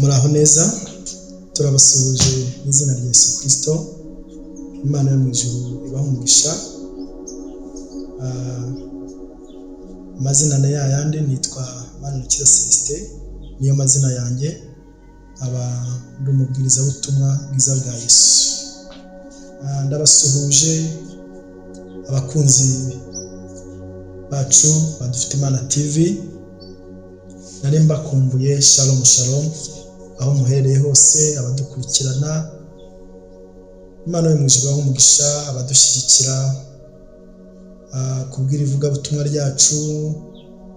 Muraho neza, turabasuhuje mu izina rya Yesu Kristo. Imana yo mu ijuru ibahe umugisha. Amazina ni yayandi, nitwa Manirakiza Celestin, niyo mazina yanjye, nkaba ndi umubwirizabutumwa bwiza bwa Yesu. Ndabasuhuje abakunzi bacu ba Dufite Imana TV, nari mbakumbuye. Shalom shalom, aho muherereye hose, abadukurikirana, Imana yo mu ijuru ibahe umugisha, abadushyigikira kubwira ivugabutumwa ryacu,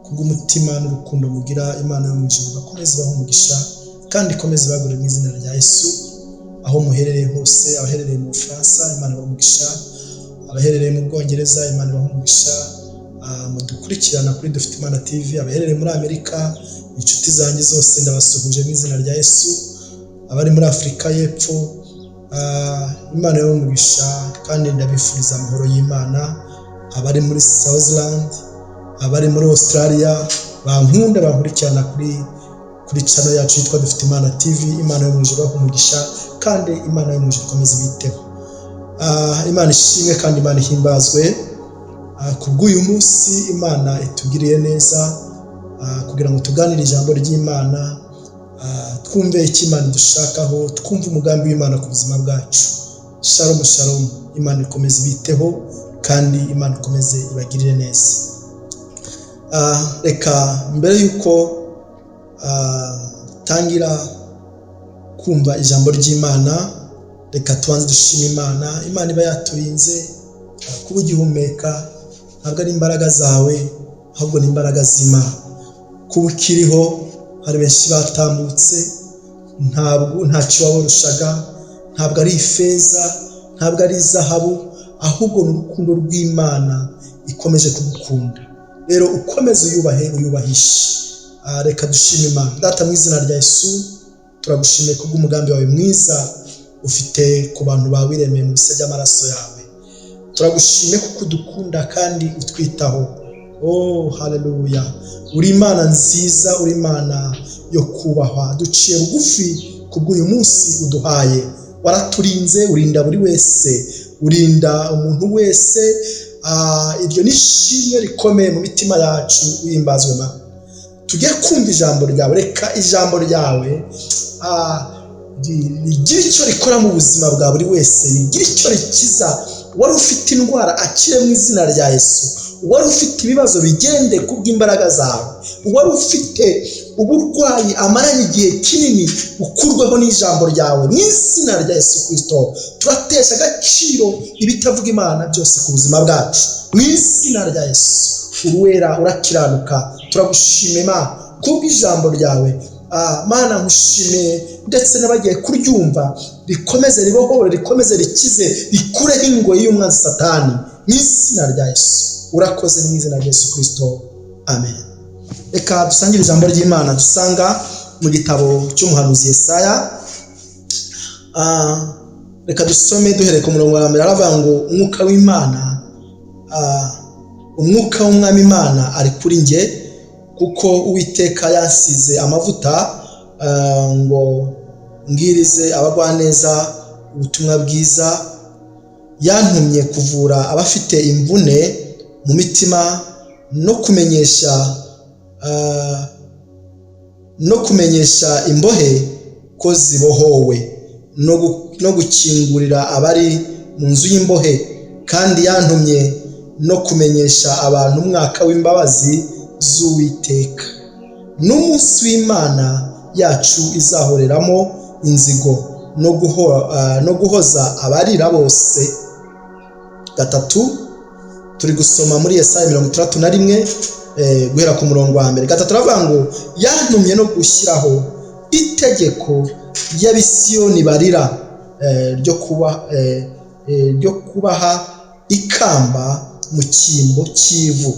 kubw'umutima n'urukundo mugira. Imana yo mu ijuru ibakomeze ibahe umugisha kandi ikomeze ibagure mu izina rya Yesu. Aho muherereye hose, abaherereye mu Bufaransa, Imana ibahe umugisha, abaherereye mu Bwongereza, Imana ibahe umugisha, mudukurikirana kuri Dufite Imana TV, abaherereye muri Amerika, inshuti zanjye zose ndabasuhuje mu izina rya Yesu, abari muri Afurika y'Epfo, Imana ibahe umugisha kandi ndabifuriza amahoro y'Imana, abari muri Southland, abari muri Australia, bankunda bankurikirana kuri channel yacu yitwa Dufite Imana TV, Imana yo mu ijuru ibahe umugisha kandi Imana yo mu ijuru ikomeze ibiteho. Imana ishimwe kandi Imana ihimbazwe kubw'uyu munsi Imana itugiriye neza, kugira ngo tuganire ijambo ry'Imana, twumve icyo Imana idushakaho, twumve umugambi w'Imana ku buzima bwacu. Shalom shalom, Imana ikomeze ibiteho kandi Imana ikomeze ibagirire neza. Reka mbere y'uko tangira kumva ijambo ry'Imana, reka tubanze dushime Imana. Imana iba yaturinze, kuba ugihumeka ntabwo ari imbaraga zawe, ahubwo ni imbaraga z'Imana. Kuba ukiriho, hari benshi batambutse, ntabwo ntacyo wabarushaga, ntabwo ari ifeza, ntabwo ari izahabu, ahubwo ni urukundo rw'Imana ikomeje kugukunda. Rero ukomeze uyubahe, uyubahishe. Reka dushime Imana. Data, mu izina rya Yesu, turagushimiye kubw'umugambi wawe mwiza ufite ku bantu bawe wiremeye mu bise by'amaraso yawe. Turagushimiye kuko udukunda kandi utwitaho. Oh haleluya, uri Imana nziza, uri Imana yo kubahwa. Duciye bugufi kubw'uyu munsi uduhaye. Waraturinze, urinda buri wese, urinda umuntu wese. Iryo ni ishimwe rikomeye mu mitima yacu. Uhimbazwe Mana. Tujye kumva ijambo ryawe. Reka ijambo ryawe rigire icyo rikora mu buzima bwa buri wese, rigire icyo rikiza. Wari ufite indwara akire mu izina rya Yesu. Wari ufite ibibazo bigende kubw'imbaraga zawe. Wari ufite uburwayi amaranye igihe kinini ukurweho n'ijambo ryawe mu izina rya Yesu Kristo. Turatesha agaciro ibitavuga Imana byose ku buzima bwacu mu izina rya Yesu. Uruwera, urakiranuka. Turagushima Imana kubw'ijambo ryawe. Mana, nkushimiye ndetse n'abagiye kuryumva. Rikomeze ribohore, rikomeze rikize, rikureho ingoyi y'umwanzi Satani mu izina rya Yesu. Urakoze mu izina rya Yesu Kristo, amen. Reka dusangire ijambo ry'Imana dusanga mu gitabo cy'umuhanuzi Yesaya. Reka dusome duhereye ku murongo wa mbere. Aravuga ngo umwuka w'Imana, umwuka w'Umwami Imana ari kuri njye, kuko Uwiteka yansize amavuta ngo mbwirize abagwaneza ubutumwa bwiza, yantumye kuvura abafite imvune mu mitima no kumenyesha imbohe ko zibohowe, no gukingurira abari mu nzu y'imbohe, kandi yantumye no kumenyesha abantu umwaka w'imbabazi z'Uwiteka n'umunsi w'Imana yacu izahoreramo inzigo, no guhoza abarira bose. Gatatu, turi gusoma muri Yesaya 61, guhera ku murongo wa mbere. Gatatu aravuga ngo yantumye no gushyiraho itegeko ry'Abisiyoni barira, ryo kubaha ikamba mu cyimbo cy'ivu,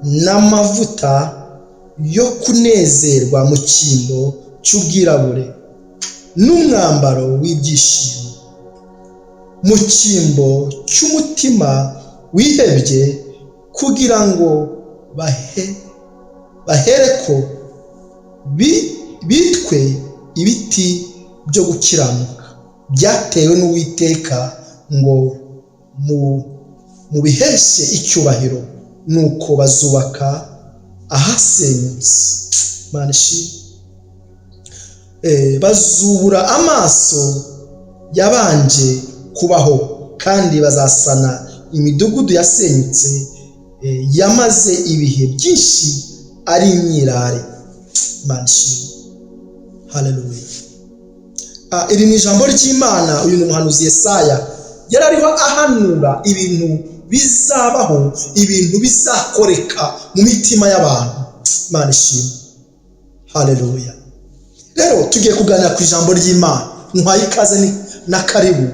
n'amavuta yo kunezerwa mu cyimbo cy'ubwirabure, n'umwambaro w'ibyishimo mu cyimbo cy'umutima wihebye, kugira ngo bahereko bitwe Ibiti byo gukiranuka byatewe n'Uwiteka ngo mubiheshe icyubahiro, nuko bazubaka ahasenyutse. Imana ishimwe. Bazubura amaso yabanje kubaho, kandi bazasana imidugudu yasenyutse, yamaze ibihe byinshi ari imyirare. Imana ishimwe, haleluya. Iri ni ijambo ry'Imana. Uyu ni umuhanuzi Yesaya, yari ariho ahanura ibintu bizabaho, ibintu bizakoreka mu mitima y'abantu. Imana ishimwe, haleluya. Rero tugiye kuganira ku ijambo ry'Imana. Ntwaye ikaze na karibu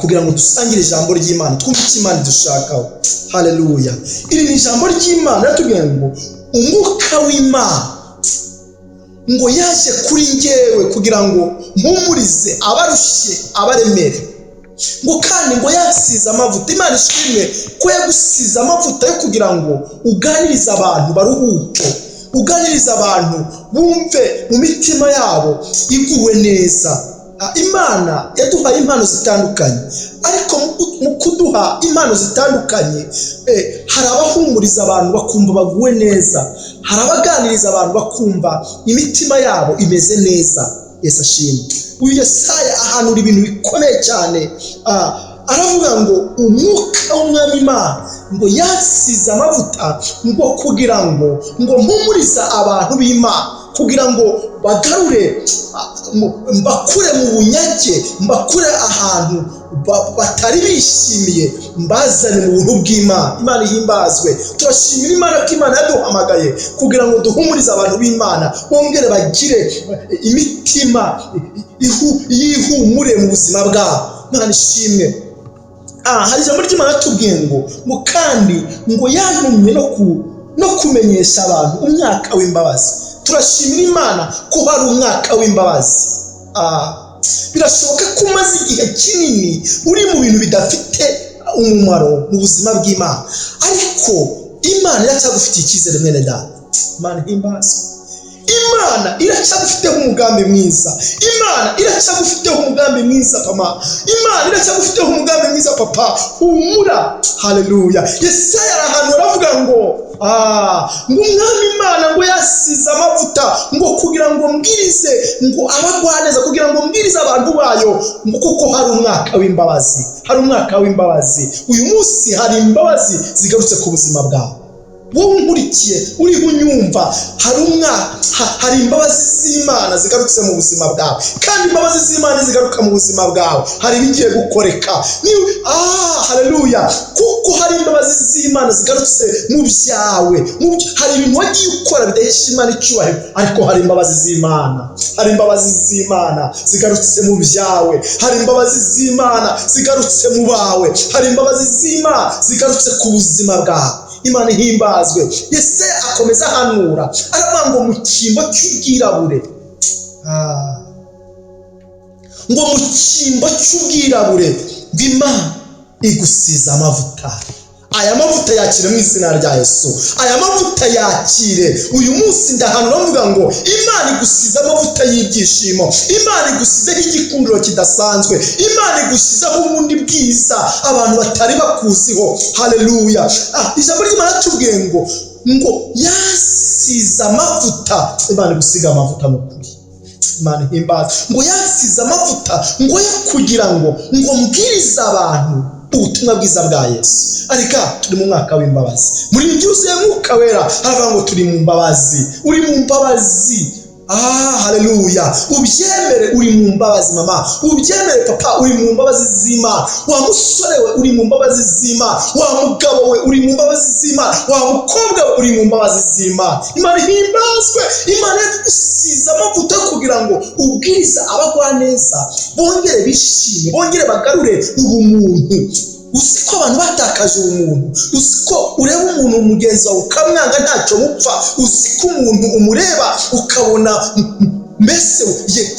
kugira ngo dusangire ijambo ry'Imana, twumve icyo Imana idushakaho. Haleluya. Iri ni ijambo ry'Imana riratubwira ngo umwuka w'Imana ngo yaje kuri njyewe kugira ngo mpumurize abarushye, abaremere, ngo kandi ngo yasize amavuta. Imana ishimwe ko yagusize amavuta yo kugira ngo uganirize abantu baruhuke, uganirize abantu bumve mu mitima yabo iguwe neza. Imana yaduhaye impano zitandukanye, ariko mu kuduha impano zitandukanye, hari abahumuriza abantu bakumva baguwe neza, hari abaganiriza abantu bakumva imitima yabo imeze neza. Yesu ashimwe. Uyu Yesaya ahanura ibintu bikomeye cyane. Aravuga ngo umwuka w'Umwami Imana ngo yasize amavuta ngo kugira ngo mpumurize abantu b'Imana, kugira ngo bagarure, mbakure mu bunyage, mbakure ahantu batari bishimiye, mbazane mu buntu bw'Imana. Imana ihimbazwe. Turashimira Imana ko Imana yaduhamagaye kugira ngo duhumurize abantu b'Imana, bongere bagire imitima yihumure mu buzima bwabo. Imana ishimwe. Hari ijambo ry'Imana tubwiye ngo kandi ngo yantumye no kumenyesha abantu umwaka w'imbabazi. Turashimira Imana ko hari umwaka w'imbabazi. Birashoboka ko umaze igihe kinini uri mu bintu bidafite umumaro mu buzima bw'Imana, ariko Imana iracyagufitiye icyizere, mwene data. Imana ihimbazwe. Imana iracyagufiteho umugambi mwiza. Imana iracyagufiteho umugambi mwiza, mama. Imana iracyagufiteho umugambi mwiza, papa. Humura, haleluya. Yesaya arahanura aravuga ngo ngo Umwami Imana ngo yasize amavuta ngo kugira ngo mbwirize ngo abagwaneza, kugira ngo mbwirize abantu bayo, ngo kuko hari umwaka w'imbabazi, hari umwaka w'imbabazi. Uyu munsi hari imbabazi zigarutse ku buzima bwawe. Wowe unkurikiye, uriho unyumva, hari imbabazi z'Imana zigarutse mu buzima bwawe, kandi imbabazi z'Imana zigaruka mu buzima bwawe, hari ibigiye gukoreka. Haleluya. Kuko hari imbabazi z'Imana zigarutse mu byawe, hari ibintu wagiye ukora bidahesha Imana icyubahiro, ariko hari imbabazi z'Imana, hari imbabazi z'Imana zigarutse mu byawe, hari imbabazi z'Imana zigarutse mu bawe, hari imbabazi z'Imana zigarutse ku buzima bwawe. Imana ihimbazwe. Yesaya akomeza ahanura aravuga ngo mu cyimbo cy'ubwirabure, ngo mu cyimbo cy'ubwirabure bw'Imana igusiza amavuta. Aya mavuta yakire mu izina rya Yesu. Aya mavuta yakire uyu munsi. Ndahanura mvuga ngo Imana igusize amavuta y'ibyishimo, Imana igusizeho igikundiro kidasanzwe, Imana igusizeho ubundi bwiza abantu batari bakuziho. Haleluya. Ijambo ry'Imana tubwiye ngo yasize amavuta. Imana igusiga amavuta mu kuri. Imana ihimbaza. Ngo yasize amavuta ngo yo kugira ngo mbwirize abantu ubutumwa bwiza bwa Yesu. Ariko turi mu mwaka w'imbabazi, muri byuzuye Mwuka Wera haravuga ngo turi mu mbabazi. Uri mu mbabazi. Haleluya. Ubyemere, uri mu mbabazi mama, ubyemere papa, uri mu mbabazi z'Imana. Wa musore we, uri mu mbabazi z'Imana. Wa mugabo we, uri mu mbabazi z'Imana. Wa mukobwa we, uri mu mbabazi z'Imana. Imana ihimbazwe. Imana yagusize amavuta kugira ngo ubwirize abagwaneza, bongere bishime, bongere bagarure ubumuntu. Uzi ko abantu batakaje ubumuntu, uzi ko ureba umuntu mugenzi wawe ukamwanga ntacyo mupfa, uzi ko umuntu umureba ukabona mbese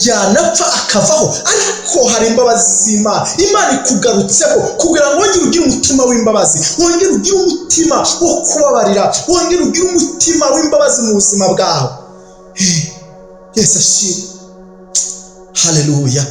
yanapfa akavaho, ariko hari imbabazi z'Imana. Imana ikugarutseho kugira ngo wongere ugire umutima w'imbabazi, wongere ugire umutima wo kubabarira, wongere ugire umutima w'imbabazi mu buzima bwawe. Yesu ashimwe. Haleluya!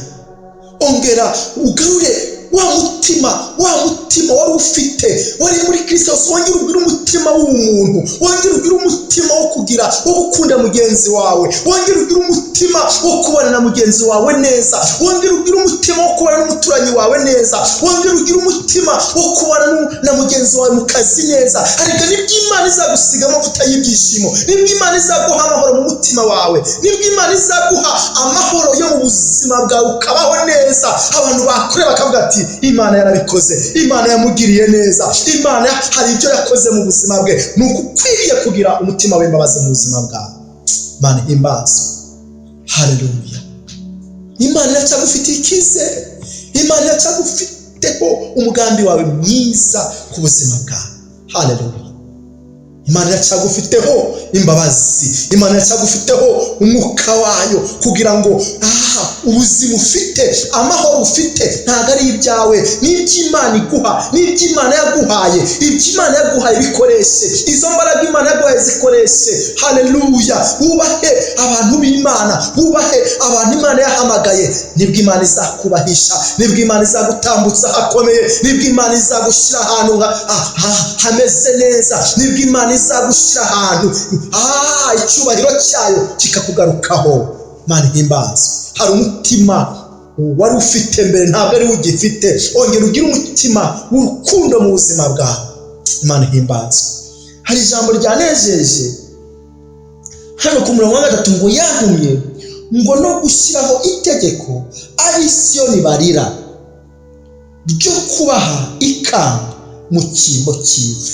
Ongera ugarure wa mutima, wa mutima wari ufite, wari muri Kristo. Wongere ugire umutima w'umuntu, wongere ugire umutima wo kugira, wo gukunda mugenzi wawe, wongere ugire umutima wo kubana na mugenzi wawe neza, wongere ugire umutima wo kubana n'umuturanyi wawe neza, wongere ugire umutima wo kubana na mugenzi wawe mu kazi neza. Ariko nibwo Imana izagusiga amavuta y'ibyishimo, nibwo Imana izaguha amahoro mu mutima wawe, nibwo Imana izaguha amahoro yo mu buzima bwawe, ukabaho neza. Abantu bakure bakavuga ati: "Imana yarabikoze, Imana yamugiriye neza, Imana hari ibyo yakoze mu buzima bwe." Ni uko ukwiriye kugira umutima w'imbabazi mu buzima bwawe. Imana ihimbazwe. Haleluya! Imana iracyagufitiye icyizere, Imana iracyagufiteho umugambi wawe mwiza ku buzima bwawe. Haleluya! Imana iracyagufiteho imbabazi, Imana iracyagufiteho umwuka wayo, kugira ngo aha ubuzima ufite, amahoro ufite, ntabwo ari ibyawe, ni iby'Imana iguha, ni iby'Imana yaguhaye. Ibyo Imana yaguhaye bikoreshe, izo mbaraga Imana yaguhaye zikoreshe. Haleluya! Wubahe abantu b'Imana, wubahe abantu Imana yahamagaye. Nibwo Imana izakubahisha, nibwo Imana izagutambutsa hakomeye, nibwo Imana izagushyira ahantu hameze neza, nibwo Imana izagushyira ahantu icyubahiro cyayo kikakugarukaho. Imana ihimbazwe. Hari umutima wari ufite mbere, ntabwo ari wo ugifite. Ongera ugire umutima w'urukundo mu buzima bwawe. Imana ihimbazwe. Hari ijambo ryanejeje hano ku murongo wa 3 ngo: "Yantumye ngo no gushyiraho itegeko ab'Isiyoni barira, ryo kubaha ikamba mu cyimbo cy'ivu."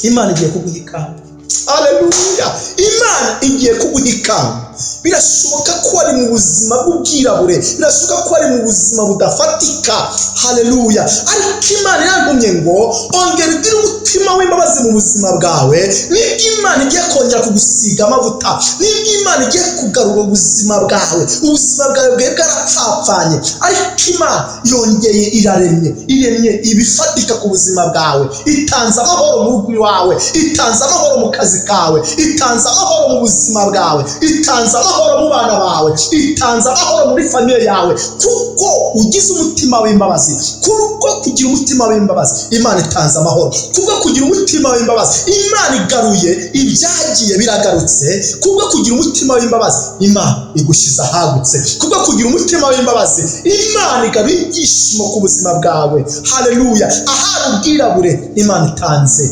Imana igiye kuguha ikamba. Haleluya! Imana igiye kuguha ikamba. Birashoboka ko wari mu buzima bw'ubwirabure, birashoboka ko wari mu buzima budafatika. Haleluya! Ariko Imana yaragumye ngo ongera ugire umutima w'imbabazi mu buzima bwawe. Nibwo Imana igiye kongera kugusiga amavuta, nibwo Imana igiye kugarura ubuzima bwawe. Ubuzima bwawe bwari bwarapfapfanye, ariko Imana yongeye iraremye, iremye ibifatika ku buzima bwawe. Itanze amahoro mu rugo iwawe, itanze amahoro mu kazi kawe, itanze amahoro mu buzima bwawe, itanze amahoro mu bana bawe, itanze amahoro muri famille yawe, kuko ugize umutima w'imbabazi. Kuko kugira umutima w'imbabazi, Imana itanze amahoro. Kubwo kugira umutima w'imbabazi, Imana igaruye ibyagiye, biragarutse. Kubwo kugira umutima w'imbabazi, Imana igushyize ahagutse. Kubwo kugira umutima w'imbabazi, Imana igaruye ibyishimo ku buzima bwawe. Haleluya! Ahari ubwirabure, Imana itanze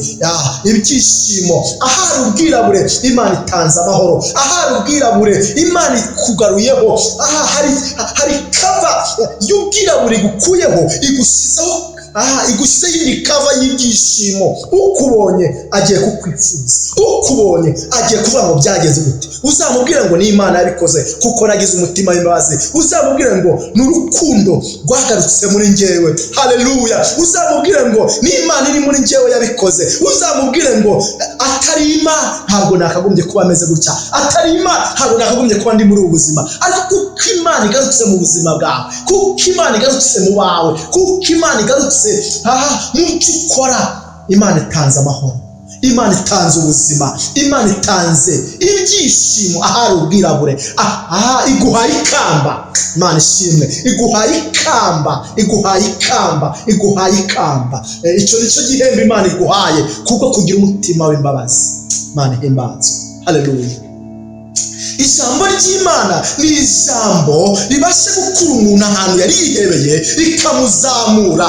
ibyishimo. Ahari ubwirabure, Imana itanze amahoro. Ahari ubwirabure, Imana ikugaruyeho. Aha hari cover y'ubwirabure igukuyeho, igushyizeho, aha igushyizeho indi cover y'ibyishimo. Ukubonye agiye kukwifuza, ukubonye agiye kuvuga ngo: "Byagenze gute?" Uzamubwire ngo ni Imana yabikoze, kuko nagize umutima w'imbabazi. Uzamubwire ngo ni urukundo rwagarutse muri njyewe. Haleluya! Uzamubwire ngo ni Imana iri muri njyewe yabikoze. Uzamubwire ngo atari Imana ntabwo nakagombye kuba ameze gutya, atari Imana ntabwo nakagombye kuba ndi muri ubu buzima. Ariko kuko Imana igarutse mu buzima bwawe, kuko Imana igarutse mu bawe, kuko Imana igarutse aha mu byo ukora, Imana itanze amahoro, Imana itanze ubuzima, Imana itanze ibyishimo ahari ubwirabure. Aha iguhaye ikamba. Imana ishimwe, iguhaye ikamba, iguhaye ikamba, iguhaye ikamba. Icyo ni cyo gihembo Imana iguhaye kuko kugira umutima w'imbabazi. Imana ihimbazwe. Haleluya! Ijambo ry'Imana ni ijambo ribasha gukura umuntu ahantu yari yihebeye, rikamuzamura.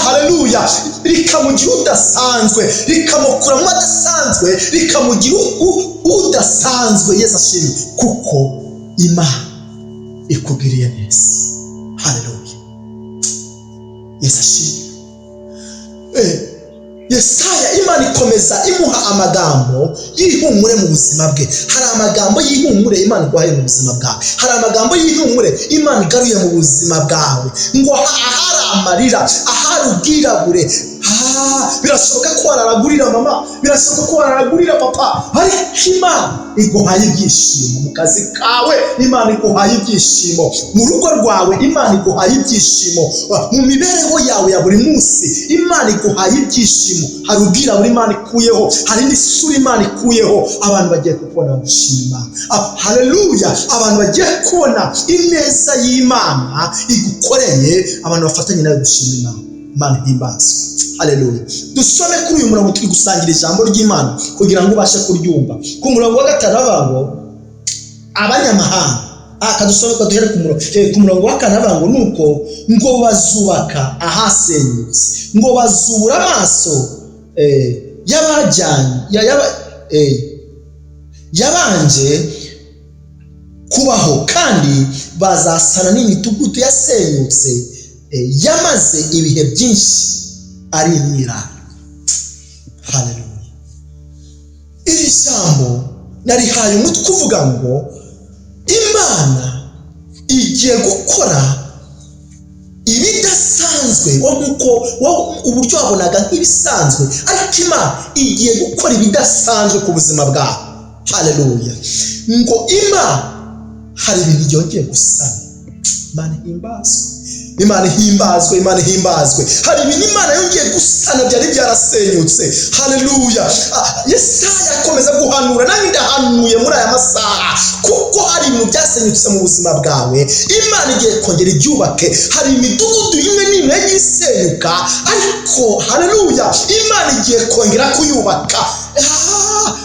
Haleluya! Rikamugira udasanzwe, rikamukura mu adasanzwe, rikamugira udasanzwe. Yesu ashimwe, kuko Imana ikugiriye neza. Haleluya! Yesu ashimwe. Yesaya, Imana ikomeza imuha amagambo y'ihumure mu buzima bwe. Hari amagambo y'ihumure Imana iguhaye mu buzima bwawe, hari amagambo y'ihumure Imana igaruye mu buzima bwawe, ngo ahari Amarira, ahari ubwirabure. Birashoboka ko wararagurira mama, birashoboka ko wararagurira papa, ariko Imana iguhaye ibyishimo mu kazi kawe, Imana iguhaye ibyishimo mu rugo rwawe, Imana iguhaye ibyishimo mu mibereho yawe ya buri munsi, Imana iguhaye ibyishimo. Hari ubwirabure Imana ikuyeho, hari indi sura Imana ikuyeho. Abantu bagiye kukubona bagushima Imana. Haleluya! Abantu bagiye kubona ineza y'Imana igukoreye, abantu bafatanye nawe gushima Imana. Imana ihimbazwe. Haleluya! Dusome kuri uyu murongo turi gusangira ijambo ry'Imana kugira ngo ubashe kuryumva. Ku murongo wa 5 bavuga ngo abanyamahanga, kadusome ko duhere ku murongo wa 4, bavuga ngo nuko ngo bazubaka ahasenyutse, ngo bazubura amaso y'abajyanye yabanje kubaho, kandi bazasana n'imidugudu yasenyutse, yamaze ibihe byinshi ari imyiraro. Haleluya! Iri jambo narihaye umutwe uvuga ngo Imana igiye gukora ibidasanzwe. Nk'uko uburyo wabonaga nk'ibisanzwe, ariko Imana igiye gukora ibidasanzwe ku buzima bwawe. Haleluya! Ngo Imana hari ibintu byongeye gusana. Imana ihimbazwe, Imana ihimbazwe, Imana ihimbazwe. Hari ibintu Imana yongeye gusana byari byarasenyutse. Haleluya! Yesaya akomeza guhanura, nanjye ndahanuye muri aya masaha, kuko hari ibintu byasenyutse mu buzima bwawe, Imana igiye kongera ibyubake. Hari imidugudu imwe n'imwe yagiye isenyuka, ariko haleluya, Imana igiye kongera kuyubaka.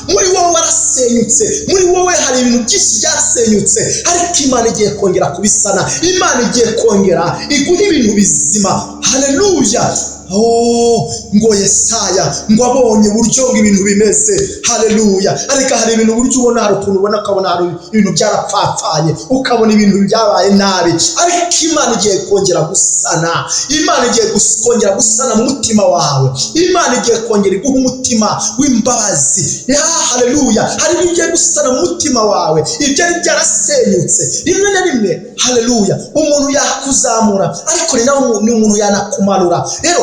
Muri wowe warasenyutse, muri wowe hari ibintu byinshi byasenyutse, ariko Imana igiye kongera kubisana. Imana igiye kongera iguha ibintu bizima. Haleluya! Oh, ngo Yesaya ngo abonye uburyo ngo ibintu bimeze. Haleluya! Ariko hari ibintu uburyo ubona, hari ukuntu ubona ukabona hari ibintu byarapfapfanye, ukabona ibintu byabaye nabi, ariko Imana igiye kongera gusana. Imana igiye kongera gusana mu mutima wawe. Imana igiye kongera iguha umutima w'imbabazi. Haleluya! Hari ibyo igiye gusana mu mutima wawe, ibyari byarasenyutse rimwe na rimwe. Haleluya! Umuntu yakuzamura, ariko ni nawe umuntu yanakumanura. Rero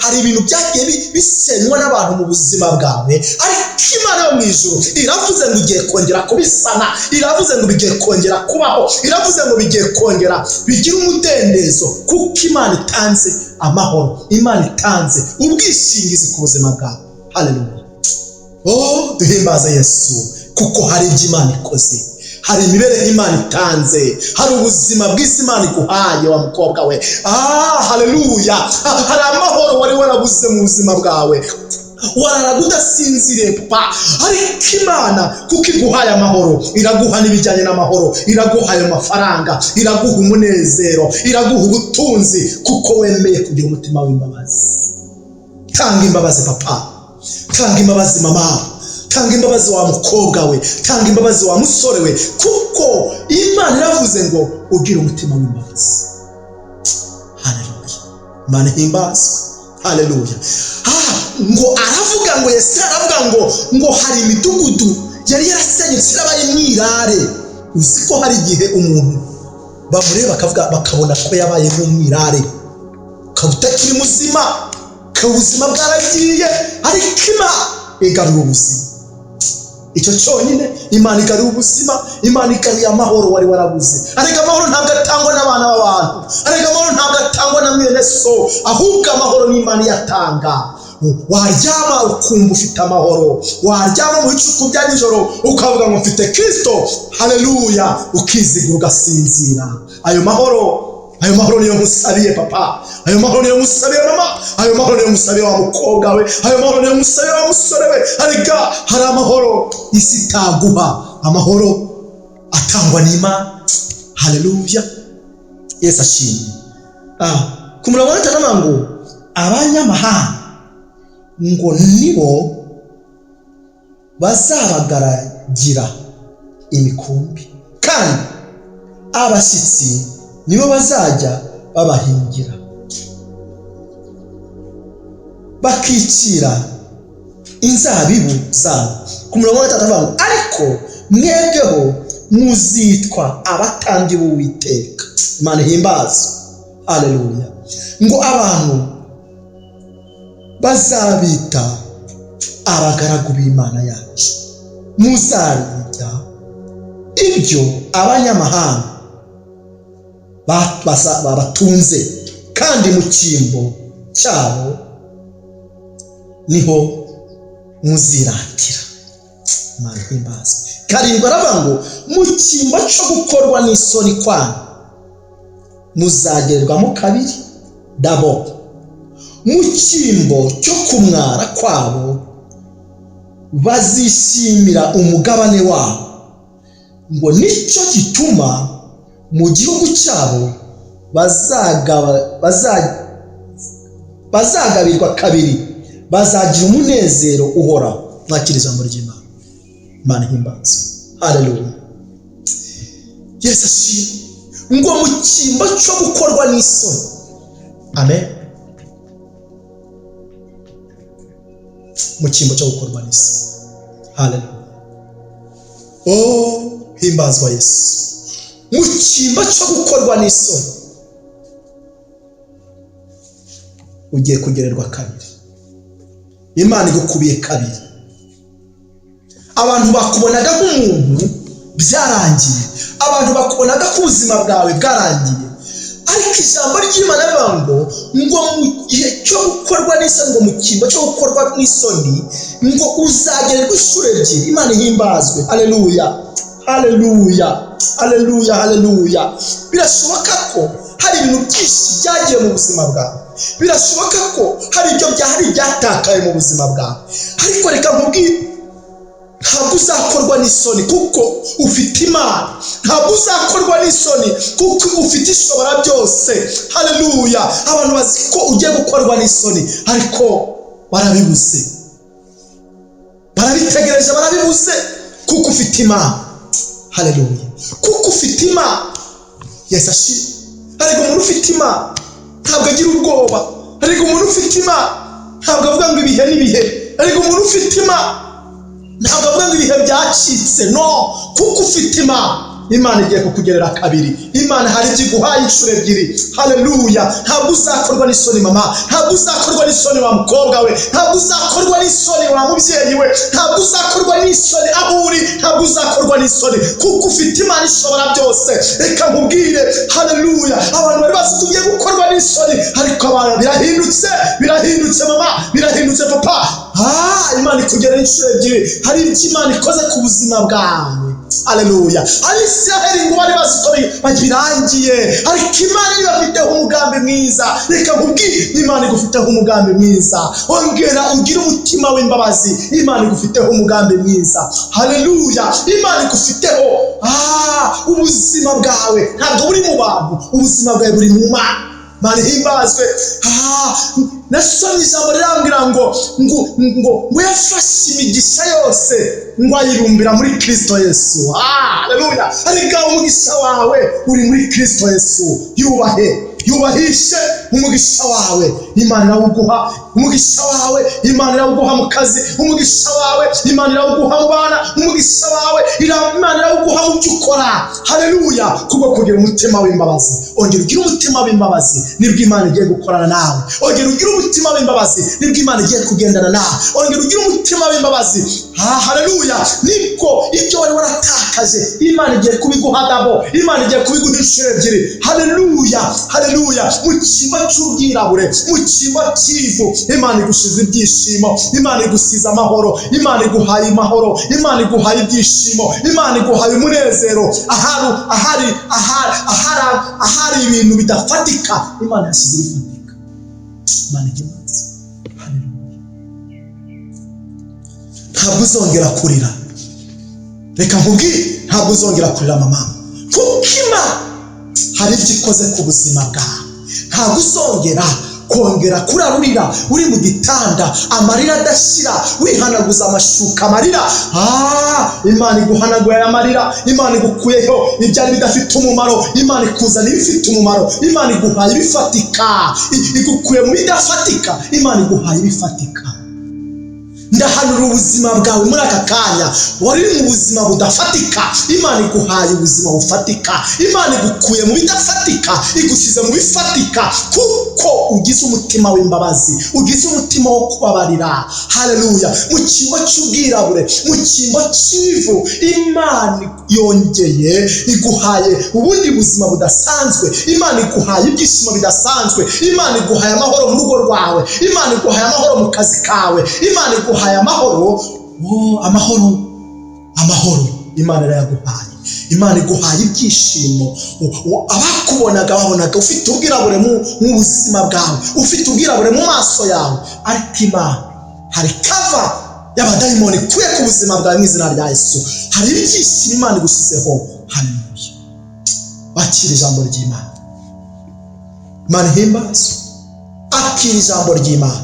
hari ibintu byagiye bisenywa n'abantu mu buzima bwawe, ariko Imana yo mu ijuru iravuze ngo igiye kongera kubisana, iravuze ngo bigiye kongera kubaho, iravuze ngo bigiye kongera bigira umudendezo, kuko Imana itanze amahoro, Imana itanze ubwishingizi ku buzima bwawe. Haleluya! Oh, duhimbaze Yesu, kuko hari ibyo Imana ikoze, hari imibereho Imana itanze, hari ubuzima bw'isi Imana iguhaye wa mukobwa we. Haleluya! Hari amahoro wari warabuze mu buzima bwawe, wararaga udasinziriye papa, ariko Imana kuko iguhaye amahoro, iraguha n'ibijyanye n'amahoro, iraguha ayo mafaranga, iraguha umunezero, iraguha ubutunzi, kuko wemeye kugira umutima w'imbabazi. Tanga imbabazi papa, tanga imbabazi mama, tanga imbabazi wa mukobwa we, tanga imbabazi wa musore we, kuko Imana iravuze ngo ugire umutima w'imbabazi. Haleluya! Imana ihimbazwe. Haleluya! Ngo aravuga ngo Yesaya aravuga ngo hari imidugudu yari yarasenyutse yarabaye imyirare. Uzi ko hari igihe umuntu bamureba bakavuga, bakabona ko yabaye nk'umwirare, ukaba utakiri muzima, ukaba ubuzima bwaragiye, ariko Imana igarura ubuzima. Icyo cyonyine, Imana igaruye ubuzima, Imana igaruye amahoro wari warabuze. Ariko amahoro ntabwo atangwa n'abana b'abantu, ariko amahoro ntabwo atangwa na mwene so, ahubwo amahoro ni Imana iyatanga. Waryama ukumva ufite amahoro, waryama mu bicuku bya nijoro ukavuga ngo mfite Kristo. Haleluya! Ukizigura ugasinzira. Ayo mahoro, ayo mahoro niyo musabiye papa, ayo mahoro niyo musabiye mama, ayo mahoro niyo musabiye wa mukobwa we, ayo mahoro niyo musabiye wa musore we. Ariko hari amahoro isi itaguha, amahoro atangwa n'Imana. Haleluya! Yesu ashimwe. Ku murongo wa 5 ngo abanyamahanga ngo nibo bazabagaragira imikumbi, kandi abashyitsi nibo bazajya babahingira, bakicira inzabibu zabo. Ku murongo wa 3 ngo ariko mwebweho muzitwa abatambyi b'Uwiteka. Imana ihimbazwe. Haleluya! Ngo abantu bazabita abagaragu b'Imana yacu, muzarya ibyo abanyamahanga babatunze, kandi mu cyimbo cyabo niho muziratira. Imana ihimbazwe. 7 aravuga ngo mu cyimbo cyo gukorwa n'isoni kwanyu muzagererwamo kabiri, double. Mu cyimbo cyo kumwara kwabo bazishimira umugabane wabo. Ngo nicyo gituma mu gihugu cyabo bazagabirwa kabiri, bazagira umunezero uhoraho. Mwakira ijambo ry'Imana. Imana ihimbazwe. Haleluya. Yesu ashimwe. Ngo mu cyimbo cyo gukorwa n'isoni, amen, mu cyimbo cyo gukorwa n'isoni. Haleluya. Oh, himbazwa Yesu. Mu cyimbo cyo gukorwa n'isoni ugiye kugererwa kabiri. Imana igukubiye kabiri. Abantu bakubonaga nk'umuntu byarangiye, abantu bakubonaga ko ubuzima bwawe bwarangiye, ariko ijambo ry'Imana rivuga ngo mu gihe cyo gukorwa n'isoni, ngo mu cyimbo cyo gukorwa n'isoni, ngo uzagererwa inshuro ebyiri. Imana ihimbazwe. Haleluya, haleluya, haleluya, haleluya. Birashoboka ko hari ibintu byinshi byagiye mu buzima bwawe, birashoboka ko hari ibyo byahari byatakaye mu buzima bwawe, ariko reka nkubwire, ntabwo uzakorwa n'isoni kuko ufite Imana. Ntabwo uzakorwa n'isoni kuko ufite ishobora byose. Haleluya. Abantu bazi ko ugiye gukorwa n'isoni, ariko barabibuze, barabitegereje, barabibuze, kuko ufite Imana. Haleluya. Kuko ufite Imana. Yesu ashimwe. Ariko umuntu ufite Imana ntabwo agira ubwoba. Ariko umuntu ufite Imana ntabwo avuga ngo ibihe n'ibihe. Ariko umuntu ufite Imana ntabwo avuga ngo ibihe byacitse. No, kuko ufite Imana. Imana igiye kukugerera kabiri. Imana hari ibyo iguhaye inshuro ebyiri. Haleluya. Ntabwo uzakorwa n'isoni mama, ntabwo uzakorwa n'isoni wa mukobwa we, ntabwo uzakorwa n'isoni wa mubyeyi we, ntabwo uzakorwa n'isoni aho uri, ntabwo uzakorwa n'isoni kuko ufite Imana ishobora byose. Reka nkubwire, haleluya, abantu bari bazi ko ugiye gukorwa n'isoni, ariko abantu birahindutse, birahindutse mama, birahindutse papa. Imana ikugerera inshuro ebyiri. Hari ibyo Imana ikoze ku buzima bwawe. Haleluya. Abisiraheli ngo bari bazi ko birangiye, ariko Imana ibafiteho umugambi mwiza. Reka nkubwire, Imana igufiteho umugambi mwiza. Ongera ugire umutima w'imbabazi. Imana igufiteho umugambi mwiza. Haleluya. Imana igufiteho ubuzima bwawe ntabwo buri mu bantu, ubuzima bwawe buri mu Mana. Imana ihimbazwe. Nasomye ijambo rirambwira ngo ngo ngo ngo yafashe imigisha yose ngo ayirumbira muri Kristo Yesu. Haleluya. Ariko umugisha wawe uri muri Kristo Yesu. Yubahe, yubahishe umugisha wawe. Imana irawuguha umugisha wawe, Imana irawuguha mu kazi, umugisha wawe Imana irawuguha mu bana, umugisha wawe Imana irawuguha mu byo ukora. Haleluya. Kubwo kugira umutima w'imbabazi. Ongera ugire umutima w'imbabazi, nibwo Imana igiye gukorana nawe. Ongera ugire umutima w'imbabazi, nibwo Imana igiye kugendana nawe. Ongera ugire umutima w'imbabazi. Haleluya. Nibwo ibyo wari waratakaje Imana igiye kubiguha dabo, Imana igiye kubiguha inshuro ebyiri. Haleluya, haleluya. Mu cyimbo cy'ubwirabure, mu cyimbo cy'ivu, Imana igushize ibyishimo, Imana igusize amahoro, Imana iguhaye amahoro, Imana iguhaye ibyishimo, Imana iguhaye umunezero. Ahari ibintu bidafatika, Imana yashyize ibifatika. Imana ihimbazwe. Haleluya. Ntabwo uzongera kurira. Reka nkubwire, ntabwo uzongera kurira mama, kuko Imana hari ibyo ikoze ku buzima bwawe. Ntabwo uzongera kongera kurarurira uri mu gitanda, amarira adashira, wihanaguza amashuka amarira. Imana iguhanaguye aya marira, Imana igukuyeho ibyari bidafite umumaro, Imana ikuzana ibifite umumaro, Imana iguhaye ibifatika, igukuye mu bidafatika, Imana iguhaye ibifatika. Ndahanura ubuzima bwawe muri aka kanya. Wari mu buzima budafatika, Imana iguhaye ubuzima bufatika. Imana igukuye mu bidafatika, igushyize mu bifatika, kuko ugize umutima w'imbabazi, ugize umutima wo kubabarira. Haleluya. Mu cyimbo cy'ubwirabure, mu cyimbo cy'ivu, Imana yongeye iguhaye ubundi buzima budasanzwe. Imana iguhaye ibyishimo bidasanzwe. Imana iguhaye amahoro mu rugo rwawe. Imana iguhaye amahoro mu kazi kawe. Imana iguhaye amahoro. Oh, amahoro, amahoro Imana irayaguhaye. Imana iguhaye ibyishimo. Abakubonaga babonaga ufite ubwirabure mu buzima bwawe, ufite ubwirabure mu maso yawe, ariko Imana hari cover y'abadayimoni ikuye ku buzima bwawe mu izina rya Yesu. Hari ibyishimo Imana igushyizeho. Haleluya. Wakira ijambo ry'Imana. Imana ihimbazwe. Akira ijambo ry'Imana.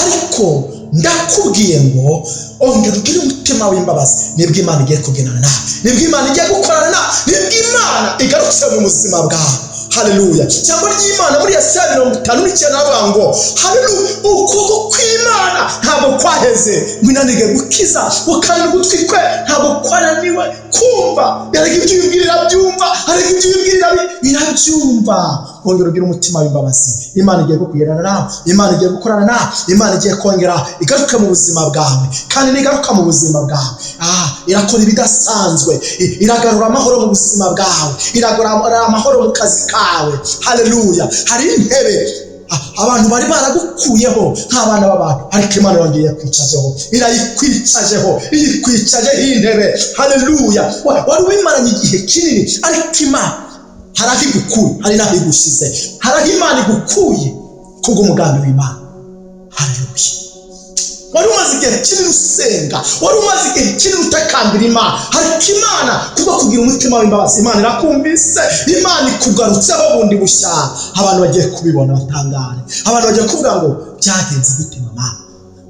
Ariko ndakubwiye ngo ongera ugire umutima w'imbabazi, nibwo Imana igiye kugendana nawe, nibwo Imana igiye gukorana nawe, nibwo Imana igarutse mu buzima bwawe. Haleluya. Ijambo ry'Imana muri Yesaya 59 aravuga ngo haleluya, ukuboko kw'Imana ntabwo kwaheze ngo inanirwe gukiza, kandi ugutwi kwe ntabwo kwananiwe kumva. Yarega ibyo ubibwira irabyumva, arega ibyo ubibwira irabyumva. Ongera ugire umutima w'imbabazi. Imana igiye kukugendana nawe, Imana igiye gukorana nawe, Imana igiye kongera igaruke mu buzima bwawe. Kandi nigaruka mu buzima bwawe, irakora ibidasanzwe, iragarura amahoro mu buzima bwawe, iragarura amahoro mu kazi kawe. Haleluya. Hari intebe abantu bari baragukuyeho nk'abana b'abantu, ariko Imana yongeye yakwicajeho, irayikwicajeho, iyikwicajeho intebe. Haleluya. Wari ubimaranye igihe kinini, ariko Imana hari aho igukuye, hari n'aho igushyize, hari aho Imana igukuye kubw'umugambi w'Imana. Haleluya. Wari umaze igihe kinini usenga, wari umaze igihe kinini utakambira Imana, ariko Imana kubwo kugira umutima w'imbabazi, Imana irakumvise, Imana ikugarutseho bundi bushya. Abantu bagiye kubibona batangare, abantu bagiye kuvuga ngo byagenze gute mama,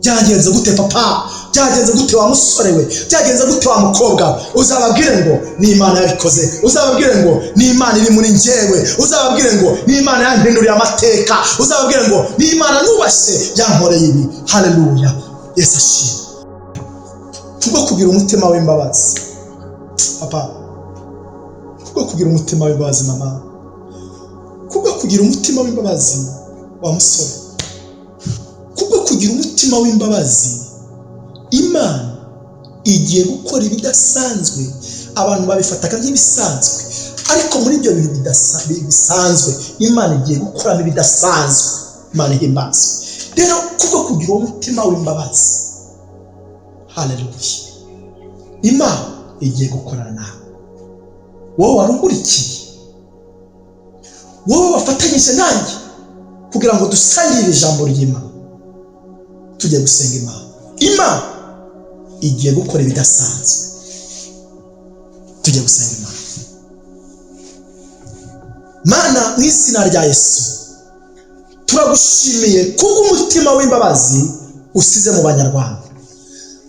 byagenze gute papa, byagenze gute wa musore we, byagenze gute wa mukobwa we. Uzababwire ngo ni Imana yabikoze, uzababwire ngo ni Imana iri muri njyewe, uzababwire ngo ni Imana yampinduriye amateka, uzababwire ngo ni Imana nubashye yankoreye ibi. Haleluya. Yesu ashimwe kubwo kugira umutima w'imbabazi papa, kubwo kugira umutima w'imbabazi mama, kubwo kugira umutima w'imbabazi wa musore, kubwo kugira umutima w'imbabazi, Imana igiye gukora ibidasanzwe. Abantu babifataga nk'ibisanzwe, ariko muri ibyo bintu bisanzwe Imana igiye gukoramo ibidasanzwe. Imana ihimbazwe. Rero kubwo kugira uwo mutima w'imbabazi, haleluya, Imana igiye gukorana nawe. Wowe wari ukurikiye, wowe wafatanyije nanjye kugira ngo dusangire ijambo ry'Imana, tujye gusenga Imana. Imana igiye gukora ibidasanzwe. Tujye gusenga Imana. Mana, mu izina rya Yesu, turagushimiye kubw'umutima w'imbabazi usize mu Banyarwanda.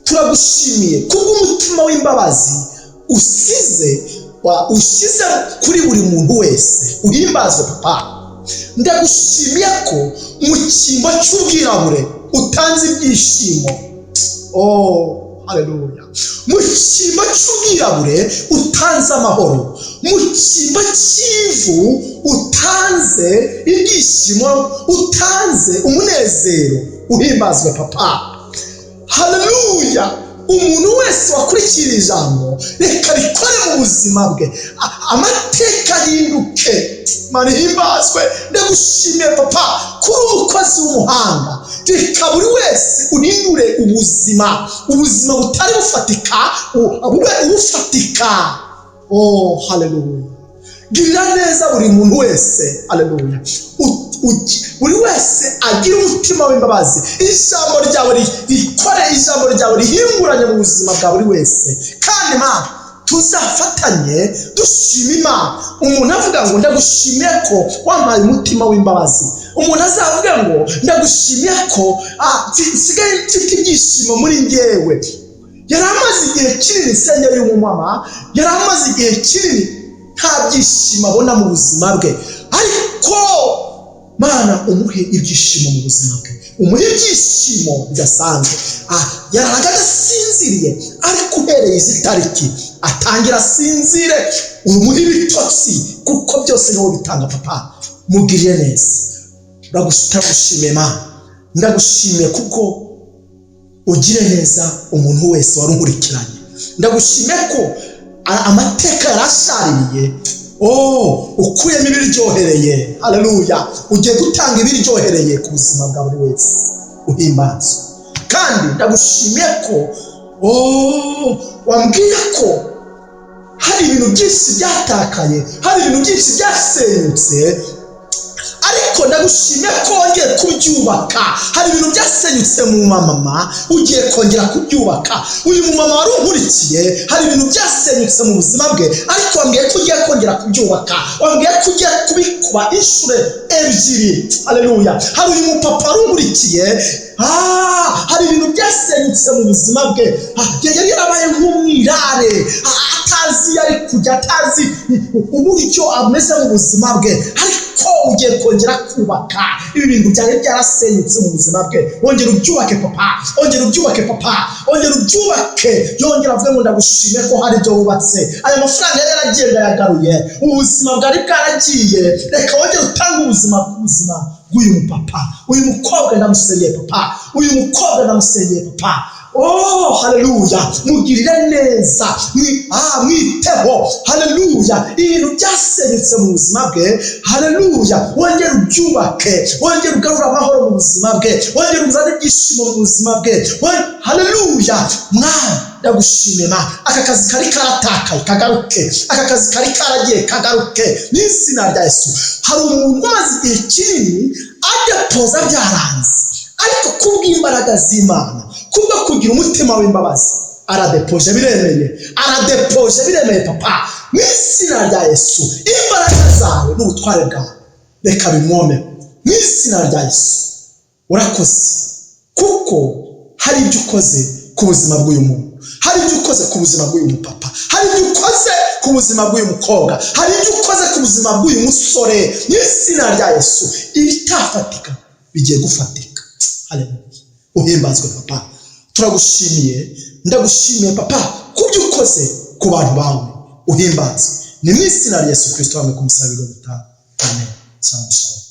Turagushimiye kubw'umutima w'imbabazi usize ushyize kuri buri muntu wese. Uhimbazwe papa. Ndagushimiye ko mu cyimbo cy'ubwirabure utanze ibyishimo. Oh, haleluya. Mu cyimbo cy'ubwirabure utanze amahoro, mu cyimbo cy'ivu utanze ibyishimo, utanze umunezero. Uhimbazwe papa. Haleluya. Umuntu wese wakurikira ijambo, reka rikore mu buzima bwe, amateka ahinduke. Imana ihimbazwe. Ndagushimiye papa kuri umukozi w'umuhanga. Reka buri wese uhindure ubuzima, ubuzima butari bufatika bube ubufatika. Oh, haleluya. Girira neza buri muntu wese. Haleluya. Buri wese agira umutima w'imbabazi. Ijambo ryawe rikore, ijambo ryawe rihinguranye mu buzima bwa buri wese. Kandi Mana, tuzafatanye dushima Imana. Umuntu avuga ngo ndagushimiye ko wampaye umutima w'imbabazi. Umuntu azavuga ngo ndagushimiye ko nsigaye mfite ibyishimo muri njyewe. Yari amaze igihe kinini insengero y'umumama, yari amaze igihe kinini nta byishimo abona mu buzima bwe, ariko Mana, umuhe ibyishimo mu buzima bwe, umuhe ibyishimo bidasanzwe. Yararaga adasinziriye, ariko uhereye izi tariki atangira asinzire, umuhe ibitotsi, kuko byose niwo bitanga. Papa, mugirire neza. Ndagushimiye Mana, ndagushimiye kuko ugire neza umuntu wese wari unkurikiranye. Ndagushimiye ko amateka yari ashaririye, oh, ukuyemo ibiryohereye. Haleluya! Ugiye gutanga ibiryohereye ku buzima bwa buri wese, uhimbazwe. Kandi ndagushimiye ko, oh, wambwiye ko hari ibintu byinshi byatakaye, hari ibintu byinshi byasenyutse, ariko ndagushimiye ko wongeye kubyubaka. Hari ibintu byasenyutse mu mama, ugiye kongera kubyubaka. Uyu mumama wari unkurikiye, hari ibintu byasenyutse mu buzima bwe, ariko wambwiye ko ugiye kongera kubyubaka, wambwiye ko ugiye kubikuba inshuro ebyiri. Haleluya! Hari uyu mupapa wari unkurikiye, hari ibintu byasenyutse mu buzima bwe. Yari yarabaye nk'umwirare, atazi iyo ari kujya, atazi uburyo ameze mu buzima bwe, ariko ugiye kongera kubaka ibi bintu byari byarasenyutse mu buzima bwe. Wongera ubyubake papa, ongera ubyubake papa, ongera ubyubake. Yongera avuge ngo ndagushime ko hari ibyo wubatse. Aya mafaranga yari yaragiye ndayagaruye, ubuzima bwari bwaragiye, reka wongere utange ubuzima ku buzima bw'uyu mupapa. Uyu mukobwa ndamusengeye papa, uyu mukobwa ndamusengeye papa. Oh, haleluya! Mugirire neza, mwiteho. Haleluya! Ibintu byasenyutse mu buzima bwe, haleluya, wongere ubyubake, wongere ugarure amahoro mu buzima bwe, wongere uzane ibyishimo mu buzima bwe. Haleluya! Mwana, ndagushimiye ma aka kazi kari karatakaye kagaruke, aka kazi kari karagiye kagaruke mu izina rya Yesu. Hari umuntu umaze igihe kinini adepoza byaranze, ariko kubw'imbaraga z'Imana, kubwo kugira umutima w'imbabazi, aradepoje biremeye, aradepoje biremeye. Papa, mu izina rya Yesu, imbaraga zawe n'ubutware bwawe reka bimwome mu izina rya Yesu. Urakoze kuko hari ibyo ukoze ku buzima bw'uyu muntu, hari ibyo ukoze ku buzima bw'uyu mupapa, hari ibyo ukoze ku buzima bw'uyu mukobwa, hari ibyo ukoze ku buzima bw'uyu musore. Mu izina rya Yesu, ibitafatika bigiye gufatika. Haleluya! Uhimbazwe papa, turagushimiye. Ndagushimiye papa ku byo ukoze ku bantu bawe, uhimbazwe. Ni mu izina rya Yesu Kirisito hamwe ku musaraba. Amen. Shalom, shalom.